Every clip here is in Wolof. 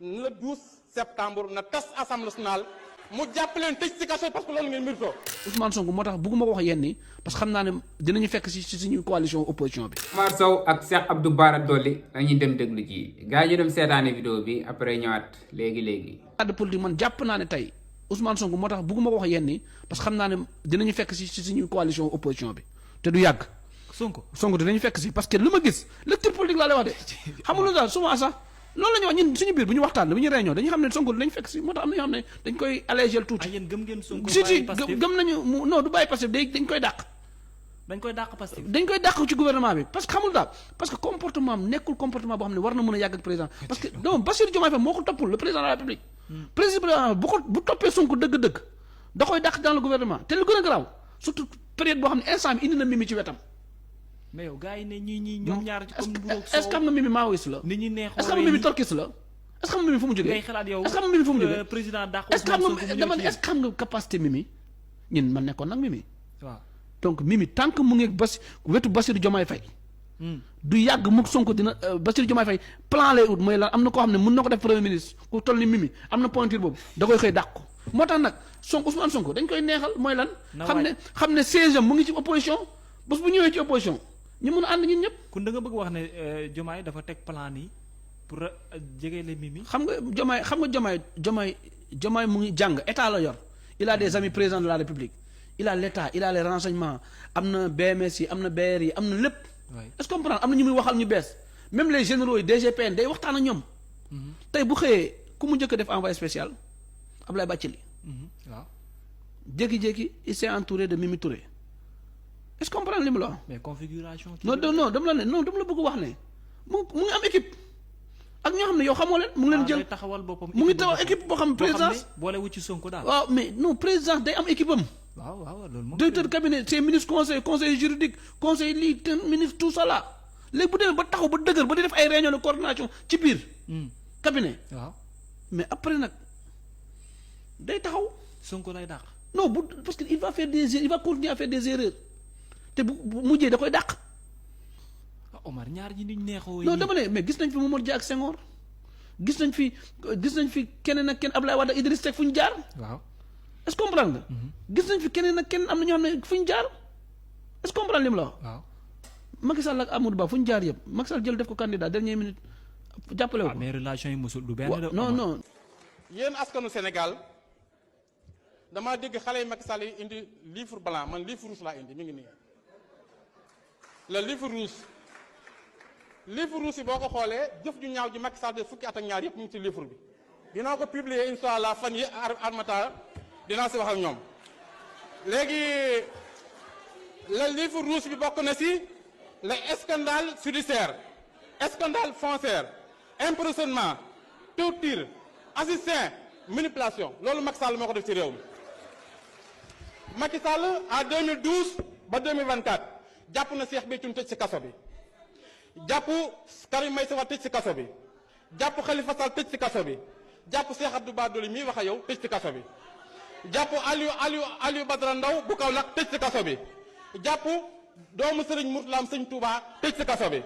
le 12 septembre na tas assemblée nationale mu jàpp leen tëj ci kaso parce que loolu ngeen mbirtoo. Ousmane Sonko moo tax bëgguma ko wax yenn yi parce que xam naa ne dinañu fekk si suñu coalition opposition bi. Omar Sow ak Cheikh Abdou Bara Dolly dañuy dem déglu ci gars yi ñu dem seetaane vidéo bi après ñëwaat léegi. cadre politique man jàpp naa ne tey Ousmane Sonko moo tax bëgguma ko wax yenn yi parce que xam naa ne dinañu fekk si suñu coalition opposition bi te du yàgg. Sonko dinañu fekk si parce que lu ma gis lecture politique laa lay wax de xamul lu daal souvent sax loolu la ñuy wax ñun suñu biir bu ñu waxtaan bu ñu réunion dañuy xam ne Sonko dinañ fekk si moo tax am na ñoo xam ne dañ koy allégel tuuti. yéen gëm ngeen Sonko si gëm nañu mu non du bàyyi Pastef dañ koy dàq. dañ koy dàq Pastef. dañ koy dàq ci gouvernement bi parce que xamul daal parce que comportement am nekkul comportement boo xam ne war na mën a yàgg ak président parce que non Bassirou Diomaye Faye moo ko toppul le président de la République. président bu toppee Sonko dëgg-dëgg da koy dàq dans le gouvernement te lu gën a garaaw surtout période boo xam ne instant bi indi na Mimi ci wetam. mais yow gars yi ne ñii ñoom ñaar ci comme est-ce que xam nga Mimi maoïste la. nit ñi neexoo est-ce que xam nga Mimi torkis la. est-ce que xam nga Mimi fu mu jógee. ngay xalaat yow est-ce que xam nga Mimi fu mu jógee. président dàq est-ce que xam nga capacité Mimi ñun man nekkoon nag Mimi. waaw donc Mimi tant que mu ngi wetu Bassirou Diomaye Faye du yàgg mu Sonko dina Bassirou Diomaye Faye plan lay ut mooy lan am na koo xam ne mën na ko def premier ministre ku toll ni Mimi am na pointure boobu da koy xëy dàq ko moo tax nag Ousmane Sonko dañ koy neexal mooy lan. xam ne siège am mu ngi ci opposition bés bu ñëwee ci opposition ñu mën a ànd ñun ñëpp. kon da nga bëgg wax ne Diomaye dafa teg plan yi pour jegele Mimi. xam nga Diomaye mu ngi jàng état la yor il a des amis président de la République il a l'état il a les renseignements am na BMS yi am na BR yi am na lépp. est-ce que comprendre am na ñu muy waxal ñu bees même les généraux yi DGPN day waxtaan ak ñoom. tey bu xëyee ku mu njëkk a def envoyé spécial Abdoulaye Bathily. waaw jékki-jékki il s'est entouré de Mimi Touré est-ce que comprendre li mu la wax. mais configuration. non dama la bëgg wax ne mu ngi am équipe ak ñoo xam ne yow xamoo leen. mu ngi leen jël taxawal boppam mu ngi taxawal équipe boo xam présidence boole wu ci Sonko daal. waaw mais non présidence day am équipe am. waaw loolu moom. directeur cabinet c'est ministre conseil juridique conseil lii te ministre tout ça là léegi bu demee ba taxaw ba dëgër ba di def ay réunion de coordination ci biir. cabinet. waaw mais après nag day taxaw. Sonko lay dàq. non parce que il va continuer à faire des erreurs te bu mujjee da koy dàq. Omar ñaar ñi niñ neexoo. non dama ne mais gis nañ fi Mamadou Dia ak Senghor gis nañ fi keneen ak kenn Abdoulaye Wade ak Idriss Seck fu ñu jaar. waaw est-ce que comprendre nga. gis nañ fi keneen ak kenn am na ñoo xam ne fu ñu jaar est-ce que comprendre li mu la wax. waaw Macky Sall ak Amadou Ba fu ñu jaar yëpp Macky Sall jël def ko candidat dernière minute jàppale ko. mais relation yi mosul du benn. non. yéen askanu Sénégal damaa dégg xale yi Macky Sall yi indi livre blanc man livre rouge laa indi mi ngi nii le livre rouge yi boo ko xoolee jëf ju ñaaw ji Macky Sall de fukki at ak ñaar yëpp mu ngi ci livre bi dinaa ko publier incha allah fan yi armata dinaa si wax ak ñoom léegi le livre rouge bi bokk na si le scandale judiciaire scandale foncier emprisonnement torture assistin manipulation loolu Macky Sall moo ko def ci réew mi Macky Sall en 2012 ba 2024 jàpp na Cheikh Béthio tëj ci kaso bi jàpp Karim Meïssa Wade tëj ci kaso bi jàpp Khalifa Sall tëj ci kaso bi jàpp Cheikh Abdou Bara Dolly mii wax a yow tëj ci kaso bi jàpp Aliou Badara Ndaw bu Kaolack tëj ci kaso bi jàpp doomu Serigne Mourtala Sëñ Touba tëj ci kaso bi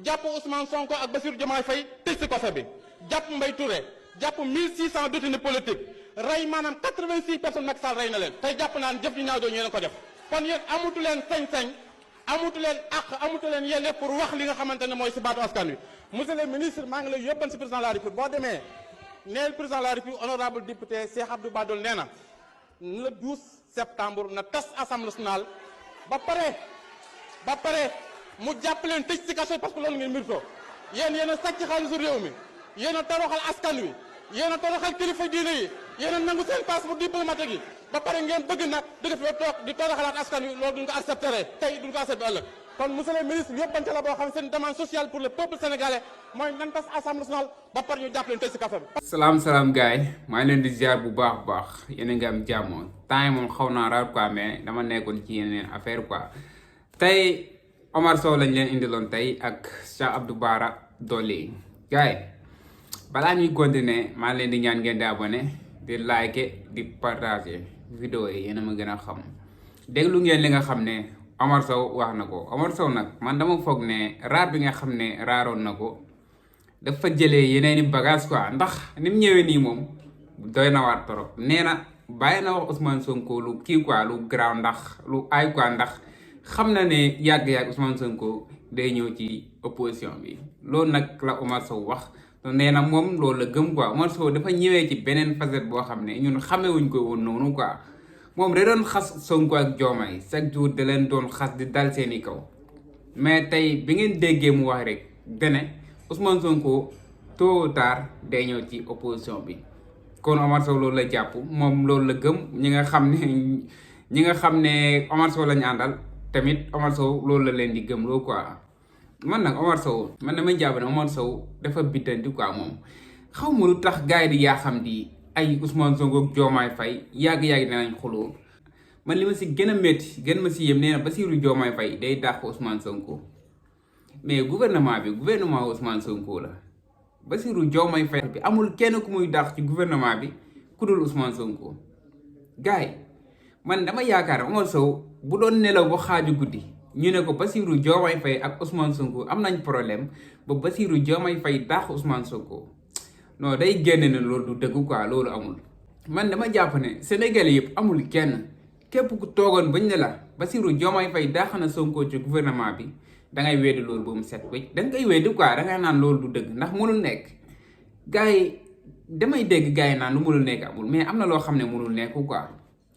jàpp Ousmane Sonko ak Bassirou Diomaye Faye tëj ci kaso bi jàpp Mbaye Touré jàpp 1600 détenus politiques rey maanaam 86 personnes Macky Sall rey na leen tey jàpp naan jëf ñu ñaaw doon yéen ko def kon yéen amutu leen sañ-sañ amutu leen àq amutu leen yelle pour wax li nga xamante ne mooy si baatu askan wi monsieur le ministre maa ngi lay yóbban si président de la république boo demee neel président de la république honorable député Cheikh Abdou Bara Dolly nee na le 12 septembre na tas assemblée nationale ba pare mu jàpp leen tëj si kaso parce que loolu ngeen mbirtoo yéen a sàcc xaalisu réew mi yéen a toroxal askan wi yéen a toroxal kilifa diine yi yéen a nangu seen passeport diplomatique yi ba pare ngeen bëgg nag dëgg fi toog di toroxalaat askan wi loolu duñ ko accepté tey duñ ko accepté ëllëg kon monsieur le ministre yóbbante la boo xam seen demande sociale pour le peuple sénégalais mooy nan tas assemblée nationale ba pare ñu jàpp leen tëj si kaso bi. salaam gars yi maa ngi leen di ziar bu baax yéen a ngi am jàmm temps yi moom xaw naa raar quoi mais dama nekkoon ci yeneen affaire quoi tey Omar Sow lañ leen indiloon tey ak Cheikh Abdou Bara Dolly gars yi balaa ñuy continuer maa leen di ñaan ngeen di abonné di like di partager vidéo yi yéen a ma gën a xam déglu ngeen li nga xam ne Omar Sow wax na ko Omar Sow nag man dama foog ne raar bi nga xam ne raaroon na ko dafa jëlee yeneeni bagage quoi ndax ni mu ñëwee nii moom doy na waat trop nee na bàyyi na wax Ousmane Sonko lu kii quoi lu garaaw ndax lu aay quoi ndax xam na ne yàgg-yàgg Ousmane Sonko day ñëw ci opposition bi loolu nag la Omar Sow wax nee na moom loolu la gëm quoi Omar Sow dafa ñëwee ci beneen facette boo xam ne ñun xamewuñ ko woon noonu quoi moom da doon xas Sonko ak Diomaye chaque jour da leen doon xas di dal seeni kaw mais tey bi ngeen déggee mu wax rek dene Ousmane Sonko tôt ou tard day ñëw ci opposition bi kon Omar Sow loolu la jàpp moom loolu la gëm ñi nga xam ne Omar Sow lañu àndal tamit Omar Sow loolu la leen di gëm loolu quoi man nag Omar Sow man damay jàpp ne Omar Sow dafa biddanti quoi moom xaw ma lu tax gars yi di yaa xam di ay Ousmane Sonko ak Diomaye Faye yàgg-yàgg danañ xuloo man li ma si gën a métti gën ma si yem nee na Bassirou Diomaye Faye day dàq Ousmane Sonko mais gouvernement Ousmane Sonko la Bassirou Diomaye Faye bi amul kenn ku muy dàq ci gouvernement bi ku dul Ousmane Sonko gars yi man dama yaakaar Omar Sow bu doon nelaw ba xaaju guddi ñu ne ko Bassirou Diomaye Faye ak Ousmane Sonko am nañ problème ba Bassirou Diomaye Faye dàq Ousmane Sonko non day génne ne loolu du dëgg quoi loolu amul man dama jàpp ne Sénégalais yëpp amul kenn képp ku toogoon bañ ne la Bassirou Diomaye Faye dàq na Sonko ci gouvernement bi dangay weddi loolu ba mu set wécc danga koy weddi quoi dangay naan loolu du dëgg ndax mënul nekk gars yi damay dégg gars yi naan lu mënul nekk amul mais am na loo xam ne mënul nekk quoi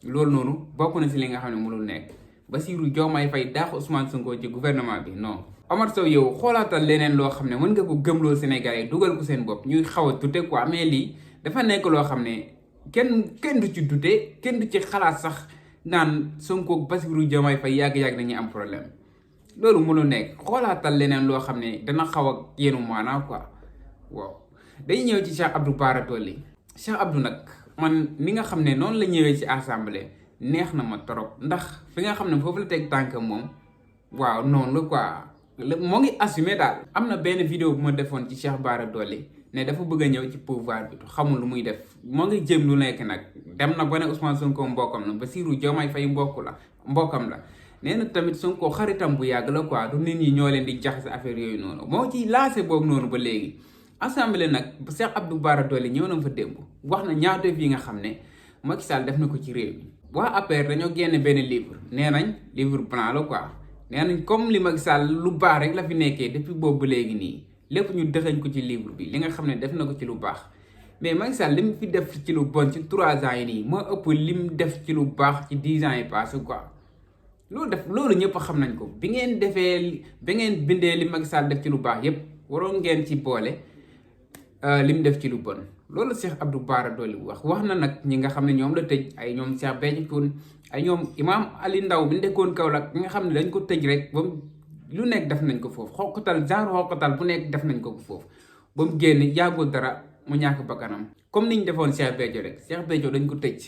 loolu noonu bokk na si li nga xam ne mënul nekk Bassirou Diomaye Faye dàq Ousmane Sonko ci gouvernement bi non. Omar Sow yow xoolaatal leneen loo xam ne mën nga ko gëmloo Sénégalais dugal ko seen bopp ñuy xaw a dute quoi mais lii dafa nekk loo xam ne kenn du ci dute kenn du ci xalaat sax naan Sonko ak Bassirou Diomaye Faye yàgg-yàgg dañuy am problème loolu mënul nekk xoolaatal leneen loo xam ne dana xaw a yéenu maanaa quoi waaw. day ñëw ci Cheikh Abdou Bara Dolly Cheikh Abdou nag man ni nga xam ne noonu la ñëwee ci assemblée neex na ma trop ndax fi nga xam ne foofu la teg tànk moom waaw noonu la quoi moo ngi assumé daal. am na benn vidéo bu ma defoon ci Cheikh Bara Dolly ne dafa bëgg a ñëw ci pouvoir bi xamul lu muy def moo ngi jéem lu nekk nag dem na ba ne Ousmane Sonko mbokkam la Bassirou Diomaye Faye mbokkam la nee na tamit Sonko xaritam bu yàgg la quoi du nit ñi ñoo leen di jaxase affaire yooyu noonu moo ci lancé boobu noonu ba léegi. assemblée nag Cheikh Abdou Bara Dolly ñëw na fa démb wax na ñaata fi nga xam ne Macky Sall def na ko ci réew mi waa APR dañoo génne benn livre nee nañ livre blanc la quoi nee nañ comme li Macky Sall lu baax rek la fi nekkee depuis boobu ba léegi nii lépp ñu dëxañ ko ci livre bi li nga xam ne def na ko ci lu baax mais Macky Sall li mu fi def ci lu bon ci 3 ans yi nii moo ëpp li mu def ci lu baax ci 10 ans yi passé quoi loolu ñëpp xam nañ ko bi ngeen bindee li Macky Sall def ci lu baax yépp waroon ngeen ci boole li mu def ci lu bon loolu Cheikh Abdou Bara Dolly wax na nag ñi nga xam ne ñoom la tëj ay ñoom Cheikh Béthio Thioune ay ñoom Imam Ali Ndaw bi nekkoon Kaolack ñi nga xam ne dañ ko tëj rek ba lu nekk def nañ ko foofu xoqatal bu nekk def nañ ko foofu ba mu génn yàggul dara mu ñàkk bakkanam comme niñ defoon Cheikh Béthio rek Cheikh Béthio dañ ko tëj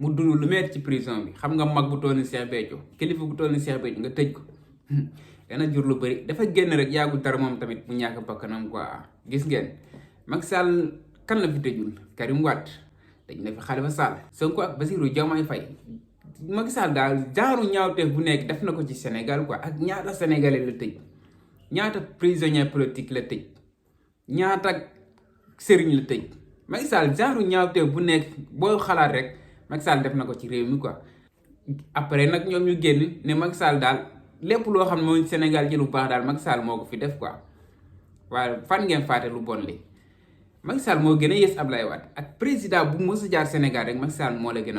mu dund lu metti ci prison bi xam nga mag bu toll ni Cheikh Béthio kilifa bu toll ni Cheikh Béthio nga tëj ko dana jur lu bëri dafa génn rek yàggul dara moom tamit mu ñàkk bakkanam quoi gis ngeen Macky Sall kan la fi tëjul Karim Wade tëj na fi Khalifa Sall Sonko ak Bassirou Diomaye Faye Macky Sall daal jaaru ñaawteef bu nekk def na ko ci Sénégal quoi ak ñaata sénégalais la tëj ñaata prisonnier politique la tëj ñaata sëriñ la tëj Macky Sall jaaru ñaawteef bu nekk boo xalaat rek Macky Sall def na ko ci réew mi quoi après nag ñoom ñu génn ne Macky Sall daal lépp loo xam ne mooy Sénégal ci lu baax daal Macky Sall moo ko fi def quoi waaye fan ngeen faate lu bon li Macky Sall moo gën a yées Ablaye Wade ak président bu mës a jaar Sénégal rek Macky Sall moo la gën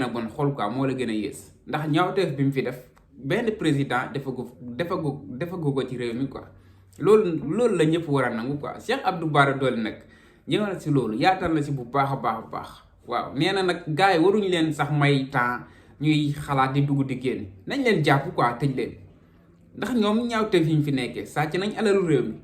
a bon xool quoi moo la gën a yées ndax ñaawteef bi mu fi def benn président defagu ko ci réew mi quoi loolu la ñëpp war a nangu quoi Cheikh Abdou Bara Dolly nag ñëw na si loolu yaatal na si bu baax a baax waaw nee na nag gars yi waruñu leen sax may temps ñuy xalaat di dugg di génn nañ leen jàpp quoi tëj leen ndax ñoom ñaawteef yi ñu fi nekkee sàcc nañ alalu réew mi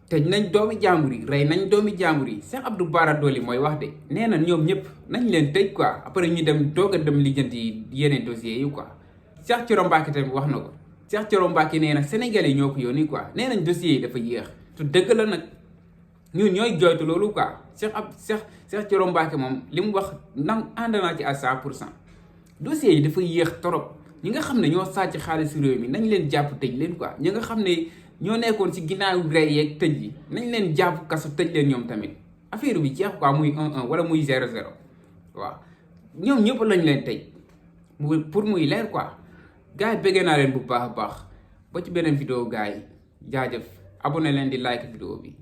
tëj nañ doomi jàmbur yi rey nañ doomi jàmbur yi Cheikh Abdou Bara Dolly mooy wax de nee na ñoom ñëpp nañ leen tëj quoi après ñu dem doog a dem lijjanti yeneen dossiers yi quoi Cheikh Thioro Mbacké tamit wax na ko Cheikh Thioro Mbacké nee na Sénégalais yi ñoo ko yónni quoi nee nañ dossiers yi dafa yéex te dëgg la nag ñun ñooy jooytu loolu quoi Cheikh Thioro Mbacké moom li mu wax ànd naa ci à 100% dossiers yi dafa yéex trop ñi nga xam ne ñoo sàcc xaalis réew mi nañ leen jàpp tëj leen quoi ñi nga xam ne ñoo nekkoon ci ginnaaw rey yeeg tëj yi nañ leen jàpp kaso tëj leen ñoom tamit affaire bi jeex quoi muy 1-1 wala muy 0-0 waaw ñoom ñëpp lañ leen tëj pour muy leer quoi gars yi bëggee naa leen bu baax a baax ba ci beneen vidéo gars yi jaajëf abonné leen di like vidéo bi